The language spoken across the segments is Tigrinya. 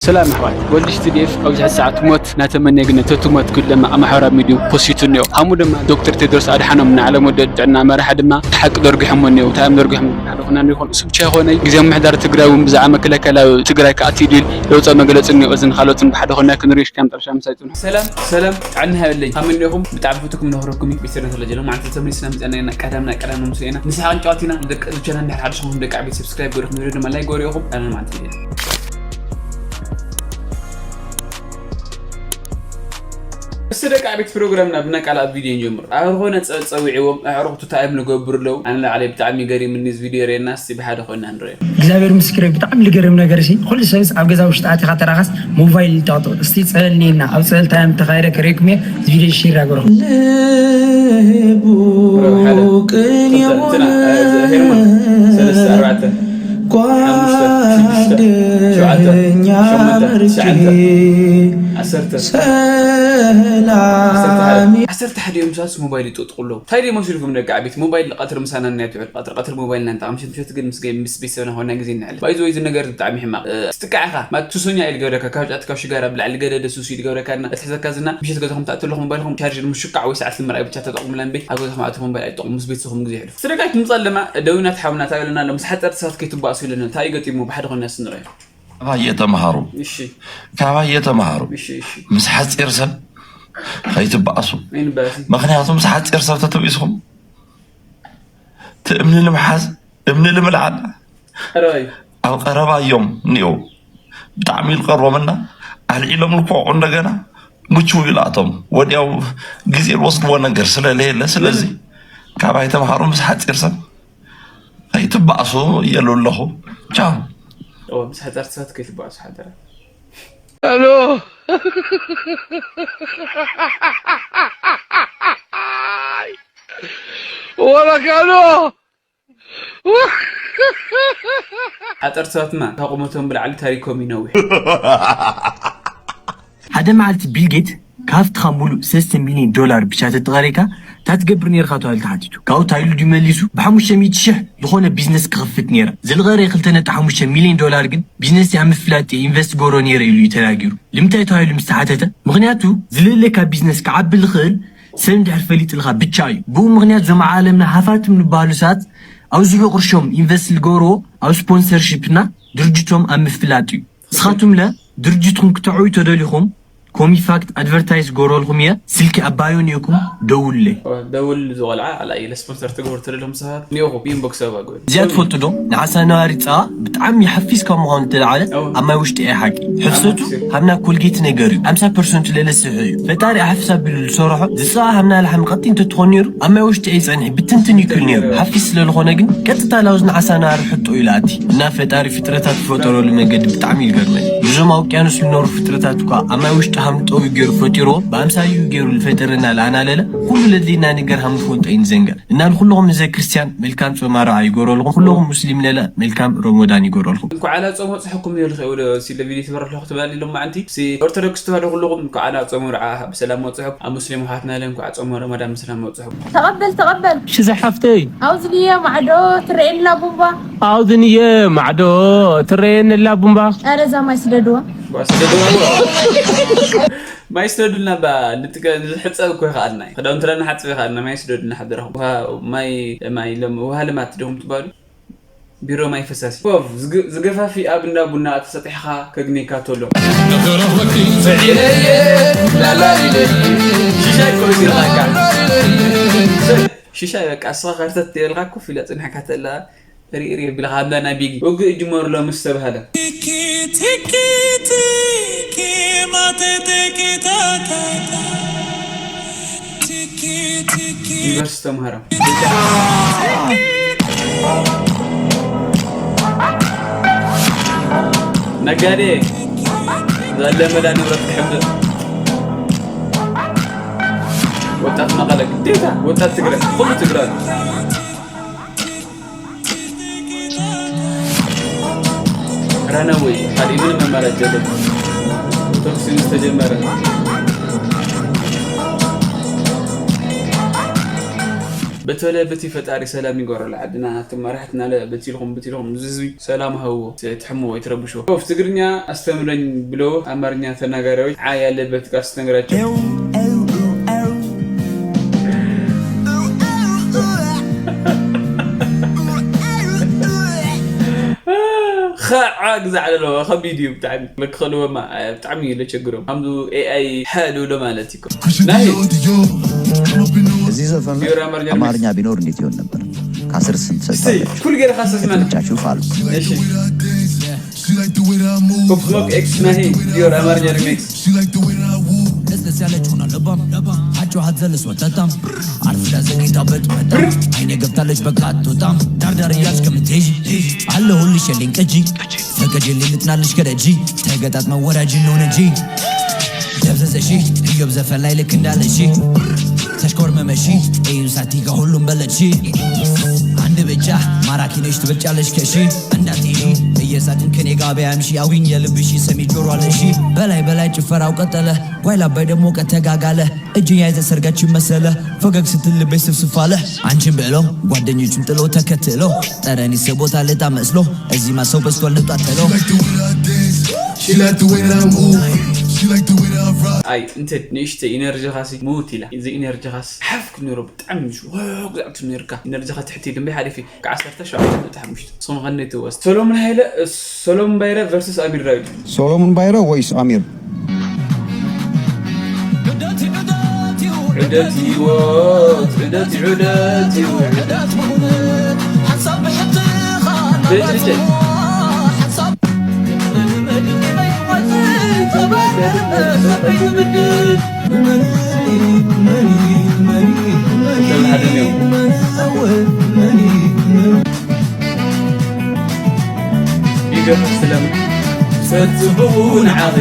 ሰላም ኣሕዋት፣ ወልድሽ ቲ ዲ ኤፍ ኣብዚ ሕዚ ሰዓት ሞት እናተመነየ ግን ነቲ ሞት ግን ድማ ኣብ ማሕበራዊ ሚድዩ ፖስቱ እኒኦ። ሃሙ ድማ ዶክተር ቴድሮስ ኣድሓኖም ንዓለም ወደ ጥዕና መራሒ ድማ እቲ ሓቂ ደርጊሖሞ እኒኦ። እንታይ እዮም ደርጊሖም? ሓደ ኾና ንሪኦ። እሱ ብቻ ይኾነይ፣ ግዜ ምሕዳር ትግራይ እውን ብዛዕባ መከላከያ ትግራይ ክኣትዩ ድዩ ለውፀ መግለፂ እኒኦ። እዝን ካልኦትን ብሓደ ኾና ክንሪኦ እስካብ መጨረሻ ምሳይ ሰላም ሰላም፣ ጥዕና ሃበለይ። ሃመይ እንዲኹም? ብጣዕሚ ፍቱኩም ነኽረኩም እዩ። ቤተሰብና ተለጀለ ማለት ተመሊስና መፅና ኢና። ቀዳምና ቀዳም ምስሉ ኢና። ንስሓቅን ጨዋቲና ደቂ ቻናል እንድሕር ሓድሽ ኹም ደቂ ዓበይቲ ሰብስክራይብ ገርኹም፣ ቪድዮ ድማ ላይክ ገርኹም። ኣነ ማለት እዩ። እስቲ ደቂ ዓበይቲ ፕሮግራምና ብናይ ቃላት ቪድዮ ንጀምር። ኣብ ዝኾነ ፀ-፣ ፀዊዕዎም ኣዕሩኽቱ እንታይ እዮም ንገብሩ ኣለዉ? ኣነ ንባዕለይ ብጣዕሚ ገሪምኒ እዚ ቪድዮ ርኤና፣ እስቲ ብሓደ ኮይና ንረዮ። እግዚኣብሔር ምስክረይ፣ ብጣዕሚ ልገርም ነገር ሲ፣ ኩሉ ሰብስ ኣብ ገዛ ውሽጢ ኣቲኻ ተራኻስ ሞባይል ይጠቕጥቕ። እስቲ ጸበል እኒኤና፣ ኣብ ጸበል እንታይ ምተኻየደ ክርእየኩም እየ። እዚ ቪድዮ ሼር ኣግበርኹም። ልቡ ቅን የሆነ ጓደኛ መርቼ ሰላም። ዓሰርተ ሓደ እዮም፣ ሳስ ሞባይል ይጥቕጥቑ ኣለዉ። እንታይ ድዩ መሲልኩም ደቂ ዓበይቲ? ሞባይል ቀትሪ ምሳና እናይ ትውዕል፣ ቀትሪ ቀትሪ ሞባይል እናንጠቐ፣ ምሸት ምሸት ግን ምስ ገ-፣ ምስ ቤተሰብና ኮይና ግዜ ነሕልፍ። ባይ ዘ ወይ፣ እዚ ነገር እዚ ብጣዕሚ ሕማቕ። እ፣ ስትቃዕ ኢኻ። ማለት ሱሰኛ እዩ ዝገብረካ፣ ካብ ጫት ካብ ሽጋራ ብላዕሊ ገደደ ሱስ እዩ ዝገብረካ። እና እቲ ሕሰካ ዝና ምሸት ገዛኹም ትኣትለኹም ሞባይልኹም ቻርጅ ንምሽካዕ ወይ ሰዓት ንምርኣይ ብቻ ተጠቕሙላ እምበይ፣ ኣብ ገዛኹም ኣትኹም ሞባይል ኣይትጠቕሙ፣ ምስ ቤተሰብኹም ግዜ የሕልፉ። ስደጋይ ትምጻ ኣለማ ደዊና ተሓውና ታበለና ኣሎ፣ ምስ ሓጸርቲ ሰባት ከይትባእሱ ኢለና። እንታይ ይገጢሙ ብሓደ ኮይና ስንረዮ። ኣባየ ተምሃሩ። እሺ። ካባየ ተምሃሩ። እሺ፣ እሺ። ምስ ሓጺር ሰብ ከይትባእሱ። ኣይንባእሲ። ምኽንያቱ ምስ ሓጺር ሰብ ተተቢእስኹም፣ እቲ እምኒ ንምሓዝ፣ እምኒ ንምልዓል፣ ሕራይ። ኣብ ቀረባ እዮም እኒኦ። ብጣዕሚ ይልቀርቦምና ኣልዒሎም ልክዕቁ እንደገና ምችው ይላቶም። ወዲያው ግዜ ዝወስድዎ ነገር ስለለየለ፣ ስለዚ ካባይ ተምሃሩ ምስ ሓጺር ሰብ ከይትባእሱ እየሉ ኣለኹ። ቻው። ኦ፣ ምስ ሓጻር ሰባት ከይትባእሱ ሓደራ። ኣሎ። ወላ ካሎ። ሓጸርቲ ሰባትና ካብ ቁመቶም ብላዕሊ ታሪኮም ይነውሕ። ሓደ መዓልቲ ቢል ጌት ካብትኻ ሙሉእ ሰለስተ ሚልዮን ዶላር ብቻ ተተቐረይካ፣ እንታይ ትገብር ነርካ ተባሂሉ ተሓቲቱ። ካብኡ እንታይ ኢሉ ድዩ መሊሱ? ብሓሙሽተ ሚእቲ ሽሕ ዝኾነ ቢዝነስ ክኸፍት ነይረ። ዝልቐረ ክልተ ነጥቢ ሓሙሽተ ሚልዮን ዶላር ግን ቢዝነስ ኣብ ምፍላጥ እየ ኢንቨስት ገብሮ ነይረ ኢሉ እዩ ተናጊሩ። ልምንታይ ተባሂሉ ምስ ተሓተተ፣ ምኽንያቱ ዝልእለካ ቢዝነስ ክዓቢ ዝኽእል ሰብ እንድሕር ፈሊጥልካ ብቻ እዩ። ብኡ ምኽንያት እዞም ኣብ ዓለምና ሃፋትም ዝበሃሉ ሰባት ኣብ ዝሑ ቅርሾም ኢንቨስት ዝገብርዎ ኣብ ስፖንሰርሺፕ እና ድርጅቶም ኣብ ምፍላጥ እዩ። ንስኻትኩም ለ ድርጅትኩም ክተዕብዩ ተደሊኹም ኮሚፋክት ኣድቨርታይዝ ክገብረልኩም እየ። ስልኪ ኣብ ባዮ እኒኦኩም ደውሉለይ። ደውል ዝቆልዓ ኣላ ኢለ ስፖንሰር ትገብሩ ተደለኹም ሰባት እኒኦኹም ኢንቦክስ ኣባ ግበሩ። እዚኣ ትፈልጡ ዶ? ንዓሳ ነባሪ ጸባ ብጣዕሚ ሓፊስ ካብ ምዃኑ ዝተለዓለ እወ። ኣብ ማይ ውሽጢ እየ ሓቂ። ሕፍሰቱ ኣብ ማይ ሃብና ኮልጌት ነገር እዩ። ሓምሳ ፐርሰንት ለለ ስሑ እዩ። ፈጣሪ ኣሕፍስ ኣቢሉ ዝሰርሖ ዝጸባ ሃብና ላሕሚ ቀጢን እንተትኾን ነይሩ ኣብ ማይ ውሽጢ እየ ጸኒሑ ብትንትን ይክል ነይሩ። ሓፊስ ስለ ዝኾነ ግን ቀጥታ ላውዝ ንዓሳ ነባሪ ሕጦ ኢሉ ኣቲ። እና ፈጣሪ ፍጥረታት ዝፈጠረሉ መንገዲ ብጣዕሚ ይገርመኒ። ነዞም ኣብ ውቅያኖስ ዝነብሩ ፍጥረታት እኳ ኣብ ማይ ውሽጢ ሃምጠው ገይሩ ፈጢርዎ፣ ብኣምሳልኡ ገይሩ ዝፈጠረና ለኣናለለ ኩሉ ለድልየና ነገር ሃም ንፈልጦ እዩ ንዘንገር። እና ንኩልኹም ህዝበ ክርስቲያን መልካም ጾም ኣርብዓ ይገብረልኩም፣ ኩልኹም ሙስሊም ለለ መልካም ረመዳን ይገብረልኩም። እንኳዕ ኣላ ጾም ወጽሐኩም ይብል ኸ ወደ ሲለ ቪድዮ ትበረር ለኹ ትበል ኢሎም ማዕንቲ ሲ ኦርቶዶክስ ተዋህዶ ኩልኹም እንኳዕ ኣላ ጾም ኣርብዓ ብሰላም ወጽሐኩም። ኣብ ሙስሊም ኣሕዋትና ለ እንኳዕ ጾም ረመዳን ብሰላም ወጽሐኩም። ተቐበል፣ ተቐበል። ሽዘ ሓፍተይ። ኣውዝንየ ማዕዶ ትረኤላ ቡምባ። ኣውዝንየ ማዕዶ ትረኤንላ ቡምባ። ኣረ እዛ ማይ ስደድዋ። ጓስ ደድዋ። ማይ ስደዱልና ባ፣ ንጥቀ-፣ ንሕጸብ እኮ ይኸኣልና እዩ። ክዳውንትና ንሓጽብ ይኸኣልና፣ ማይ ስደዱልና ሓደራኹም። ውሃ፣ ማይ፣ ማይ ሎም-፣ ውሃ ልማት ዲኹም ትባሉ? ቢሮ ማይ ፈሳሲ። ኮፍ፣ ዝግ-፣ ዝገፋፊ ኣብ እንዳ ቡና ተሰጢሕኻ ከግኔካ ተሎ። ሽሻይ ኮፍ ኢልካ። ሽሻይ በቃ፣ እስኻ ከርተት የልካ ኮፍ ኢለ ጽንሕካ ተላ። ሪእሪ ኣቢልካ ኣባ ናይ ቢጊ። ውግእ ጅመሩ ሎምስ ተባህለ። ቲኪ ቲኪ ቲኪ ማቴ ቲኪ ታካ። ቲኪ ቲኪ። ዩኒቨርሲቲ ተምሃሮ። ነጋዴ። ዘለመዳ ንብረት ክሕብእ። ወጣት መቐለ ግዴታ። ወጣት ትግራይ። ኩሉ ትግራይ። ራናወይ፣ ካልእ ምንም ኣማራጭ የለን። ተኩሲ ምስ ተጀመረ። እቶለ በቲ ፈጣሪ ሰላም ይገረሉ ዓድና። ኣቱም መራሕትና ለ በቲ ኢልኹም በቲ ኢልኹም እዚ ህዝቢ ሰላም ሃብዎ፣ ት- ትሕምዎ፣ ኣይትረብሽዎ። ኦፍ ትግርኛ አስተምረኝ ብሎ አማርኛ ተናጋሪዎች ዓ ያለበት ጋር ስትነግራቸው ኸዓ ግዛዕ ኣለዎ። ከቢድ እዩ ብጣዕሚ። ለክኸልወማ ብጣዕሚ እዩ ለቸግሮም። ከምዚ ኤኣይ ሓ ልብሎ ማለት እዩ። ናይ እዚ ዘፈን ዲዮር ኣማርኛ ሪሚክስ። አማርኛ ቢኖር እንዴት ይሆን ነበር? ከአስር ስንት እስቲ ሰጥቷለች? ኩል ገይረ ካሰስመን ቻችሁ ፋሉ እሺ። ፖፕ ስሞክ ኤክስ ናሂ ዲዮር ኣማርኛ ሪሚክስ። ለስለስ ያለች ሆና ለባም አጫዋት ዘለስ ወጠጣም አርፍዳ ዘግይታ በትመጣ አይኔ ገብታለች በቃ አትወጣም ዳርዳር እያልሽ ከምትሄጂ አለሁልሽ የለኝ ቅጂ ፈቀጅልኝ ልጥናልሽ ከደጂ ተገጣጥመ ወዳጅ እንሆን እንጂ ደብዘዘሺ እዮብ ዘፈን ላይ ልክ እንዳለሺ ተሽኮርመመሺ እዩ ሳቲጋ ሁሉም በለቺ አንድ ብቻ ማራኪ ነሽ ትበልጫለሽ ከሺ እንዳትይ እየሳቅን ከኔ ጋር በያምሺ አውሪኝ የልብሺ ሰሚ ጆሮ አለሺ በላይ በላይ ጭፈራው ቀጠለ ጓይላ ባይ ደግሞ ቀተጋጋለ እጅ ያይዘ ሰርጋችን መሰለ ፈገግ ስትል ልቤ ስፍስፍ አለ አንቺን ብሎ ጓደኞቹን ጥሎ ተከትሎ ጠረን ይስቦታል እጣ መስሎ እዚህ ማሰው በስቷል ልጧ ጥሎ She like the way that I move. She like the way that I rock. ኣይ እንተ ንእሽተ ኢነርጂኻሲ ሙት ኢላ እዚ ኢነርጂኻስ ሓፍ ክንሮ ብጣዕሚ ምሽ ወግዛዕቱ ነርካ ኢነርጂኻ ትሕቲ ድምበይ ሓሊፊ ከዓሰርተ ሸውዓተ ነጥቢ ሓሙሽተ ስም ኸነይ ትወስ ሰሎሙን ሃይለ ሰሎሙን ባይረ ቨርሰስ ኣሚር ዳዊት ሶሎሙን ባይረ ወይስ ኣሚር? ዑደት ህይወት ዑደት ዑደት እዩ ዑደት ይገርም ስለም ጸጽብቡ ንዓኺ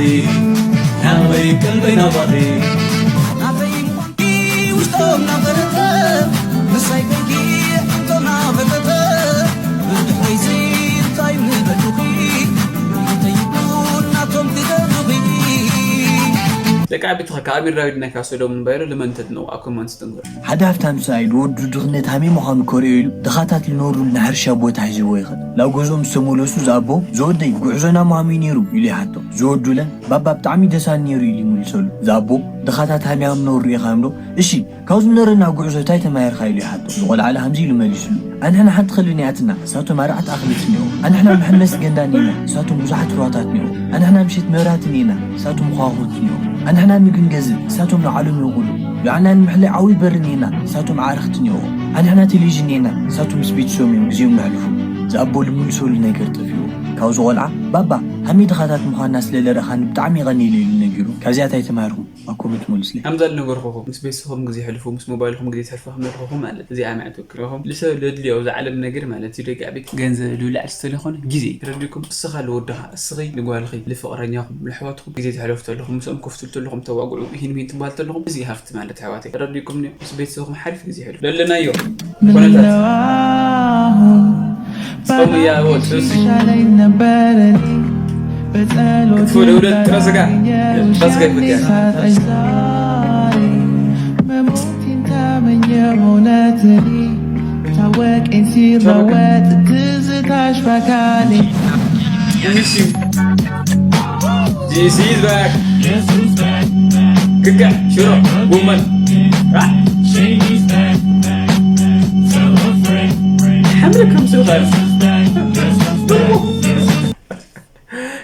ናበይ ቀልበይ ናባኺ ናተይ ምዃንኪ ውሽጦም ናፈረተ ምሳይ ኮንኪ ሕንቶ ናፈተተ ብድሕረይሲ እንታይ ምበሉኺ እንተይኩን ናቶም ክገዙኺ ደቂ ዓቢትኻ ካብ ኣሚር ዳዊድ ናይ ካሶዶም ንባይሮ ልመንተት ነው ኣኮማንስ ጥንጎር ሓደ ሃብታም ሰብኣይ ንወዱ ድኽነት ሃመይ ምዃኑ ከርእዮ ኢሉ ድኻታት ዝነብሩሉ ናይ ሕርሻ ቦታ ሒዝዎ ይኸድ። ናብ ገዝኦም ዝተመለሱ ዝኣቦ ዝወደይ ጉዕዞና ማሚ ነይሩ ኢሉ ይሓቶ። ዝወዱለ ባባ ብጣዕሚ ደሳኒ ነይሩ ኢሉ ይምልሰሉ። ዝኣቦ ድኻታት ሃመያም ነብሩ ርኢኻ እምዶ እሺ ካብ ዝነበረና ጉዕዞ እንታይ ተማሂርካ ኢሉ ይሓቶ። ዝቖልዓለ ከምዚ ኢሉ መሊሱሉ። ኣንሕና ሓንቲ ክልል እኒኣትና እሳቶም ኣርባዕተ ኣኽልት እኒኦ። ኣንሕና መሐመስ ገንዳ እኒና እሳቶም ብዙሓት ሩባታት እኒኦ። ኣንሕና ምሸት መብራህቲ እኒና እሳቶም ኸዋኽብቲ እኒኦ። ኣንሕና ምግቢ ንገዝእ እሳቶም ንዓሎም ይውቕሉ። ዮዓና ንምሕላይ ዓብዪ በሪ እኒና እሳቶም ዓረኽቲ እኒኦ። ኣንሕና ቴሌቪዥን እኒና እሳቶም ምስ ቤተሰቦም እዮም ግዜኦም ነሕልፉ። ዝኣቦ ልምልሰሉ ነገር ጠፊኡ። ካብዚ ቆልዓ ባባ ሃመይ ድኻታት ምዃንና ስለ ለረእኻኒ ብጣዕሚ የቐንየለይ ኢሉ ነጊሩ። ካብዚኣ እንታይ ተማሂርኩም? ኣኮመንት መልሱለይ። ከምዛ ዝነገርኩኹም ምስ ቤተሰብኹም ግዜ ሕልፉ ምስ ሞባይልኹም ግዜ ተሕልፉ ከም ዘለኹኹም ማለት እዚኣ መዕትብ ክረኹም ልሰብ ለድልዮ ኣብዚ ዓለም ነገር ማለት እዩ ደቂ ዓበይቲ ገንዘብ ልብላዕ ዝተለኾነ ግዜ ተረዲኩም እስኻ ልወድኻ እስኺ ልጓልኺ ልፍቕረኛኹም ልሕዋትኩም ግዜ ተሕለፉ ተለኹም ምስኦም ኮፍ ትብሉ ተለኹም ተዋግዑ ይህን ሚን ትበሃል ተለኹም እዚ ሃፍቲ ማለት ኣሕዋተይ ተረዲኩም ኒ ምስ ቤተሰብኹም ሓሪፍ ግዜ ሕልፉ ለለናዮ ኩነታት ጾም እያ ወጥሲ ክትፎ ለውለት ጥረ ስጋ ጥረ ስጋ ይፈትያ መሞቴን ተመኘው እውነትን ታወቀኝ ሲለወጥ ትዝታሽ በአካሌ This is back. ክክዕ ሽሮ ጎመን ሓምለ ከም ስልኻ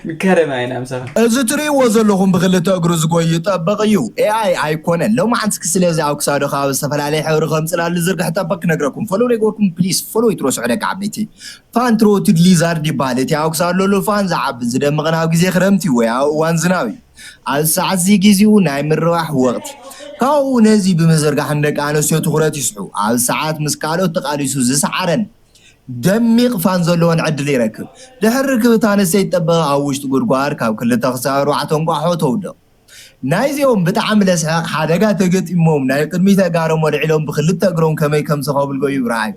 ንከረማ ኢና ምሳኻ እዚ ትርእይዎ ዘለኹም ብክልተ እግሩ ዝጎይ ጠበቕ እዩ። ኤኣይ ኣይኮነን። ሎማዓንቲ እስኪ ስለዚ ኣብ ክሳዱ ካብ ዝተፈላለየ ሕብሪ ከም ጽላል ዝዝርግሕ ጠበቕ ክነግረኩም። ፎሎው ዘይገበርኩም ፕሊስ ፎሎው ኣይትረስዑ ደቂ ዓበይቲ። ፋን ትሮትድ ሊዛርድ ይበሃል። እቲ ኣብ ክሳዱ ዘሎ ፋን ዝዓብን ዝደምቕን ኣብ ግዜ ክረምቲ ወይ ኣብ እዋን ዝናብ እዩ። ኣብ ሰዓት እዚ ግዜኡ ናይ ምርባሕ ወቕቲ። ካብኡ ነዚ ብምዝርጋሕ ንደቂ ኣንስትዮ ትኹረት ይስሑ። ኣብ ሰዓት ምስ ካልኦት ተቓሊሱ ዝሰዓረን ደሚቕ ፋን ዘለዎን ዕድል ይረክብ። ድሕሪ ርክብ እታ ኣንስተይቲ ጠበቐ ኣብ ውሽጢ ጉድጓድ ካብ ክልተ ክሳብ ኣርባዕተ እንቋሖ ተውድቕ። ናይዚኦም ብጣዕሚ ለስሕቕ ሓደጋ ተገጢሞም ናይ ቅድሚት ኣእጋሮም ኣልዒሎም ብክልተ እግሮም ከመይ ከም ዝኸብልጎ ይብርሃይ።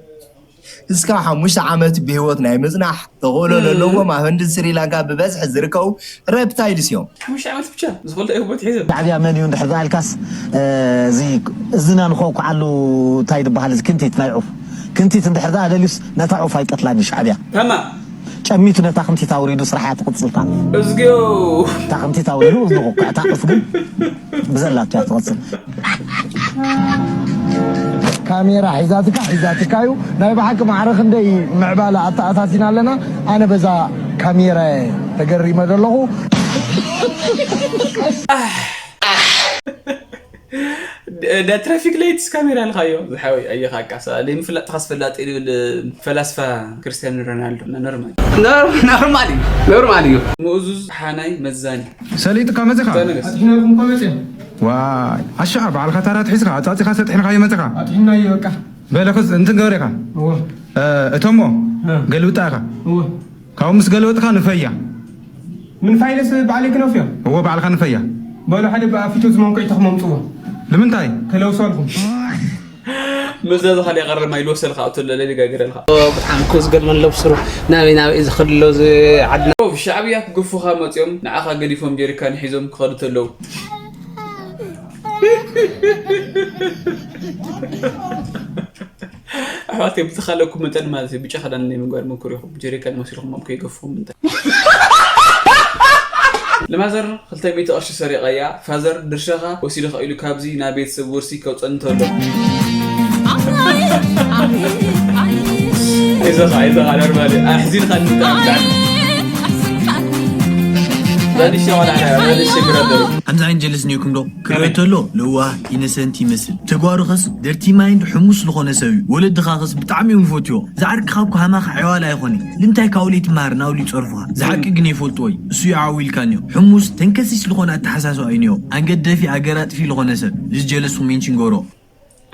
እስካብ ሓሙሽተ ዓመት ብህይወት ናይ ምጽናሕ ተኽእሎ ዘለዎም ኣብ ህንድን ስሪላንካ ብበዝሒ ዝርከቡ ሬፕታይድስ እዮም። ሓሙሽተ ዓመት ብቻ ዝፈልጦ እዩ ቦት ሒዘ። ሻዕብያ መን እዩ እንድሕር ደኣ ኢልካስ፣ እዚ እዝና ንኸውኩዓሉ እንታይ ዝበሃል፣ እዚ ክንቲት ናይ ዑፍ ክንቲት እንድሕር ደኣ ደልዩስ፣ ነታ ዑፍ ኣይቀትላን እዩ ሻዕብያ። ተማ ጨሚቱ ነታ ክንቲት ኣውሪዱ ስራሕ እያ ትቕጽል። እታ እዝግዮ እታ ክንቲት ኣውሪዱ እዝኑ ክውካዕ፣ እታ ዑፍ ግን ብዘላቶ እያ ትቕጽል። ካሜራ ሒዛትካ ሒዛትካ እዩ። ናይ ብሓቂ ማዕረ ክንደይ ምዕባለ ኣተኣታቲና ኣለና። ኣነ በዛ ካሜራ ተገሪመ ዘለኹ። ዳ ትራፊክ ላይትስ ካሜራ ኢልካዮ ዝሓወይ ኣየኻ ቃሳ ለይምፍላጥ ተኻስ ፈላጥ ይብል ፈላስፋ ክርስቲያኖ ሮናልዶ። ኖርማል ኖርማል እዩ። ኖርማል እዩ። ምእዙዝ ሓናይ መዛኒ። ሰሊጥካ መፂኻ? ተነገስ ኣጥሒናልኩም እኮ መፅእ። ዋይ ኣሻ ባዕልካ ታራ ትሒዝካ ኣፃፂኻ ሰጥሕንካዮ መፅኻ። ኣጥሒናዮ በቃ። በለክስ እንትን ገበሬኻ? እወ እቶሞ እ። ገልብጣ ኢኻ። እወ ካብኡ ምስ ገልበጥካ ንፈያ። ምን ፋይለስ ባዕለይ ክነፍዮ። እዎ ባዕልካ ንፈያ። በሉ ሓደ ብኣፊቶ ዝመንቁዒ ተኽሞምፅዎ። ንምንታይ? ከለውሰልኩም። መዛዚ ካልእ ቀረማ ኢልወሰልካ ኣብቶ ለለ ደጋግረልካ። ብጣዕሚ እኮ ዝገርመን ለብስሩ ናበይ ናበይ ዝኸድሎ እዚ ዓድና። ኦፍ ሻዕብያ ክገፉኻ መፅኦም ንዓኻ ገዲፎም ጀሪካን ሒዞም ክኸዱ ተለዉ። ኣሕዋት ብዝኻለኩም መጠን ማለት እዩ ብጫ ክዳን ናይ ምግባር መኩር ኢኹም ጀሪካን መሲልኩም ኣብ ከይገፉኹም እንተ ለማዘር ክልተ ሚእቲ ቅርሺ ሰሪቐያ ፋዘር ድርሻኻ ወሲድኻ ኢሉ ካብዚ ናብ ቤተሰብ ውርሲ ከውፀኒ ተሎ። ይዘኻ ይዘኻ ኖርማል ኣሕዚንኻ ንጣጣ ዛንሻ ዋላ ዛንሻ ብራደሩ ኣምዚ ዓይነት ጀለስ ኔኩም ዶ ክሪኦ ተሎ ለዋህ ኢነሰንት ይመስል ተጓሩኸስ ደርቲ ማይንድ ሕሙስ ዝኾነ ሰብ እዩ ወለድኻኸስ ብጣዕሚ እዮም ዝፈትዎ ዝዓርክኻ እኮ ሃማኻ ዕዋላ ኣይኾነ ንምንታይ ካብኡ ለይትመሃር ናብሉ ይፀርፉኻ ዝሓቂ ግን የፈልጥዎ እዩ እሱ ይዓው ኢልካ እኒኦ ሕሙስ ተንከሲስ ዝኾነ ኣተሓሳስባ እዩ እኒኦ ኣንገደፊ ኣገራጥፊ ዝኾነ ሰብ እዚ ጀለስኹም ሜንሽን ገብሮ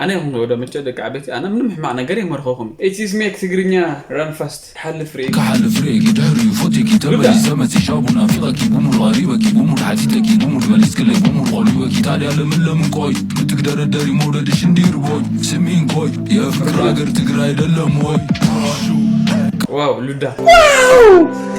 ኣነ ይኹን ወደ መቸ ደቂ ዓበይቲ ኣነ ምንም ሕማቕ ነገር የመርኸኹም ኢትስ ሜክ ትግርኛ ራን ፋስት ሓልፍ ርኢ ክሓልፍ ርእየ ክድሕሪኡ ፎቴኪ ተመሊሰ መጺሻ ቡን ኣፊቐኪ ቡሙል ቐሪበኪ ቡሙል ሓቲተኪ ቡሙል መሊስክለይ ቡሙል ቖሊበኪ ታድያ ለምን ለምን ቆይ ምትግደረደሪ መውለድሽ እንዲርቦይ ስሚንኮይ የፍቅር ሃገር ትግራይ ደለም ወይ ዋው ሉዳ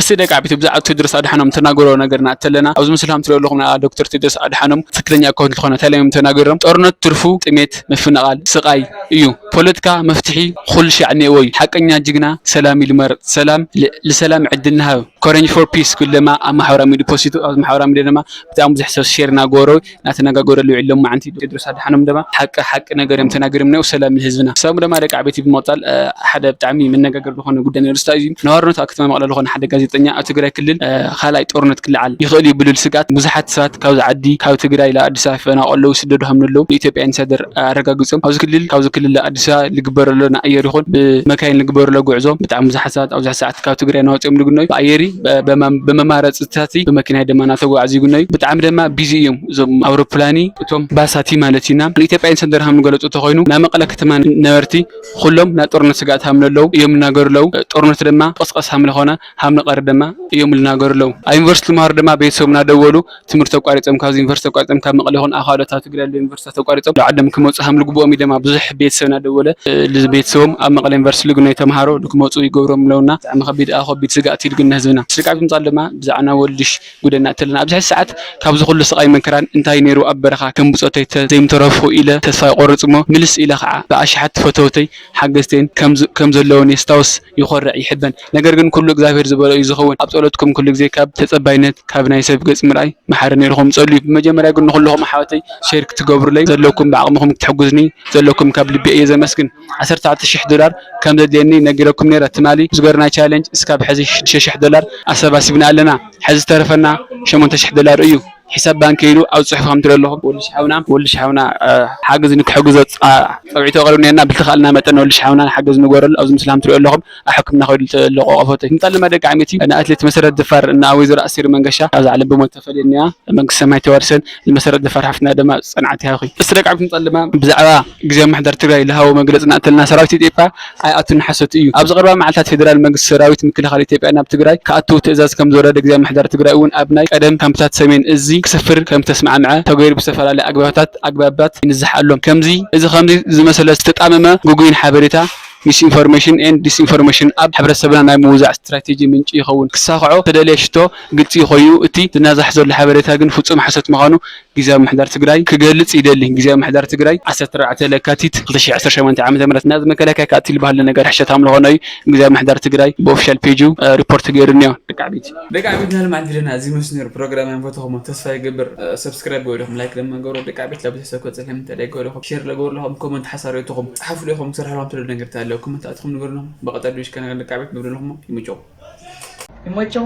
እስቲ ደቂ ዓበይቲ ብዛዕባ ቴድሮስ ኣድሓኖም ተናገሮ ነገር ንኣተለና ኣብዚ ምስሊ ከም ትሪኦ ኣለኹም ዶክተር ቴድሮስ ኣድሓኖም ትክክለኛ ኣካውንት ዝኾነ እንታይ እዮም ተናገሮም ጦርነት ትርፉ ጥሜት ምፍንቓል ስቓይ እዩ ፖለቲካ መፍትሒ ኩሉ ሻዕ እኒኤዎ እዩ ሓቀኛ ጅግና ሰላም ይልመር ሰላም ልሰላም ዕድል ንሃብ ኮረንጅ ፎር ፒስ ክብል ድማ ኣብ ማሕበራዊ ሚዲያ ፖስቱ ኣብዚ ማሕበራዊ ሚዲያ ድማ ብጣዕሚ ብዙሕ ሰብ ሼር እናገበሮ እናተነጋገረሉ ውዒል ሎማዓንቲ ቴድሮስ ኣድሓኖም ድማ ሓቂ ሓቂ ነገር እዮም ተናገሮም እኒኦ ሰላም ንህዝብና ሰሙ ድማ ደቂ ዓበይቲ ብምቕፃል ሓደ ብጣዕሚ መነጋገር ዝኾነ ጉዳይ ነርስ እዩ ነዋርነት ኣብ ከተማ መቐለ ዝኾነ ሓደ ጋዜጠኛ ኣብ ትግራይ ክልል ካልኣይ ጦርነት ክልዓል ይኽእል እዩ ብልብል ስግኣት ብዙሓት ሰባት ካብዚ ዓዲ ካብ ትግራይ ላ ኣዲስ ኣበባ ይፈናቐሉ ይስደዱ ከም ዘለዉ ንኢትዮጵያ ኢንሳይደር ኣረጋጊፆም ኣብዚ ክልል ካብዚ ክልል ኣዲስ ኣበባ ልግበረሎ ንኣየር ይኹን ብመካይን ልግበረሎ ጉዕዞ ብጣዕሚ ብዙሓት ሰባት ኣብዚ ሰዓት ካብ ትግራይ ናወፂኦም ልግነዩ ብኣየሪ ብመማረፅታት ብመኪና ድማ እናተጓዓዙ ይግነዩ ብጣዕሚ ድማ ቢዚ እዮም እዞም ኣውሮፕላኒ እቶም ባሳቲ ማለት እዩና ንኢትዮጵያ ኢንሳይደር ከም ንገለፁ ተኮይኑ ናይ መቐለ ከተማ ነበርቲ ኩሎም ናይ ጦርነት ስግኣት ሃም ኣለዉ እዮም ዝናገሩ ኣለዉ። ጦርነት ድማ ቀስቀስ ሃም ዝኾነ ሃም ንቐሪ ድማ እዮም ዝናገሩ ኣለዉ። ኣብ ዩኒቨርሲቲ ዝመሃሩ ድማ ቤተሰቦም እናደወሉ ትምህርቲ ኣቋሪፆም ካብዚ ዩኒቨርሲቲ ኣቋሪፆም ካብ መቐለ ይኹን ኣብ ካልኦት ኣብ ትግራይ ዘለዉ ዩኒቨርሲቲታት ኣቋሪፆም ናብ ዓዶም ክመፁ ሃም ልግብኦም እዩ ድማ ብዙሕ ቤተሰብ እናደወለ ልቤተሰቦም ኣብ መቐለ ዩኒቨርሲቲ ልግነዩ ተምሃሮ ንክመፁ ይገብሮም ኣለዉና። ብጣዕሚ ከቢድ ኣብ ከቢድ ስግኣት እዩ ልግነ ህዝብና። ስርቃት ምፃል ድማ ብዛዕባ ናብ ወልድሽ ጉደና እተለና ኣብዚ ሕዚ ሰዓት ካብዚ ኩሉ ስቓይ መከራን እንታይ ነይሩ ኣብ በረኻ ከም ብጾተይ ተዘይምተረፍኹ ኢለ ተስፋ ይቆርጽ እሞ ምልስ ኢለ ኸዓ ብኣሽሓት ፈተውተይ ሓገዝተይን ከም ዘለውን የስታውስ ይኾርዕ ይሕበን ነገር ግን ኩሉ እግዚኣብሔር ዝበሎ እዩ ዝኸውን ኣብ ጸሎትኩም ኩሉ ግዜ ካብ ተጸባይነት ካብ ናይ ሰብ ገጽ ምርኣይ መሓሪ ነይርኹም ጸልዩ ብመጀመርያ ግን ንኹልኹም ኣሕዋተይ ሼር ክትገብሩለይ ዘለኩም ብዓቕምኹም ክትሕጉዝኒ ዘለኩም ካብ ልቢ እየ ዘመስግን ዓሰርተ ትሽዓተ ሽሕ ዶላር ከም ዘድልየኒ ነጊረኩም ነይረ ትማሊ ዝገርና ቻለንጅ እስካብ ሕዚ ሽዱሽተ ሽሕ ዶላር ኣሰባሲብና ኣለና ሕዚ ዝተረፈና ሸሞንተ ሽሕ ዶላር እዩ ሒሳብ ባንክ ኢሉ ኣብ ፅሑፍ ከም ትሪኦ ኣለኹም ወልሽ ሓውና ወልሽ ሓውና ሓገዝ ንክሕግዞ ፀብዒቱ ኣቕሪብና ኢና ብልተኻእልና መጠን ወልሽ ሓውና ሓገዝ ንገረሉ ኣብዚ ምስሊ ከም ትሪኦ ኣለኹም ኣብ ሕክምና ከይዱ ተለቆ ቆፎተይ ምጣል ድማ ደቂ ዓመቲ ንኣትሌት መሰረት ደፋር እና ወይዘሮ ኣስቴር መንገሻ ኣብዚ ዓለም ብሞት ተፈልየኒያ መንግስተ ሰማይ ተዋርሰን ንመሰረት ደፋር ሓፍትና ድማ ፅንዓት ይሃብኺ። እስቲ ደቂ ዓብይቲ ምፃል ድማ ብዛዕባ ግዝያዊ ምምሕዳር ትግራይ ዝሃቦ መግለፂ እናእተልና ሰራዊት ኢትዮጵያ ኣይኣቱን ሓሶት እዩ። ኣብዚ ቀረባ መዓልታት ፌደራል መንግስቲ ሰራዊት ምክልኻል ኢትዮጵያ ናብ ትግራይ ክኣቱ ትእዛዝ ከም ዝወረደ ግዝያዊ ምምሕዳር ትግራይ እውን ኣብ ናይ ቀደም ካምፕታት ሰሜን እዚ ክሰፍር ከም ዝተስማዕምዐ ተገይሩ ብዝተፈላለዩ ኣግባብታት ኣግባባት ይንዛሕ ኣሎ። ከምዚ እዚ ከምዚ ዝመሰለ ዝተጣመመ ግጉይን ሓበሬታ misinformation and disinformation ኣብ ሕብረተሰብና ናይ ምውዛዕ ስትራቴጂ ምንጪ ይኸውን። ክሳኽዖ ተደልየ ሽቶ ግልፂ ኮይኑ እቲ ዝናዛሕ ዘሎ ሓበሬታ ግን ፍጹም ሓሶት ምዃኑ ግዝያዊ ምሕዳር ትግራይ ክገልጽ ይደሊ። ግዝያዊ ምሕዳር ትግራይ ዓሰርተ ኣርባዕተ ለካቲት ክልተ ሽሕ ዓሰርተ ሸሞንተ ዓመተ ምህረት ናዚ መከላከያ ክኣትል ባህል ነገር ሕሸት ኣምልኾ ናይ ግዝያዊ ምሕዳር ትግራይ ብኦፊሻል ፔጁ ሪፖርት ገይሩ እኒኦ። ደቂ ዓበይቲ ደቂ ዓበይትና ልማዓት ቪድዮና እዚ መስኒሩ ፕሮግራም ያን ፈተኹሞ ተስፋ ይገብር። ሰብስክራይብ ገበርኹም ላይክ ለመገሩ ደቂ ዓበይት ለብዙሕ ሰብ ከጽልም ተደይ ገበርኹም ሼር ለገበርለኹም ኮመንት ሓሳብ ይትኹም ጻሓፉ ለኹም ስራሕ ለኹም ትደልዩ ነገር ታለው ኮመንት ኣትኹም ንገሩና። ብቐጠር ዱሽ ከነገር ደቂ ዓበይት ንብርለኹም። ይምቸው። ይመቸው።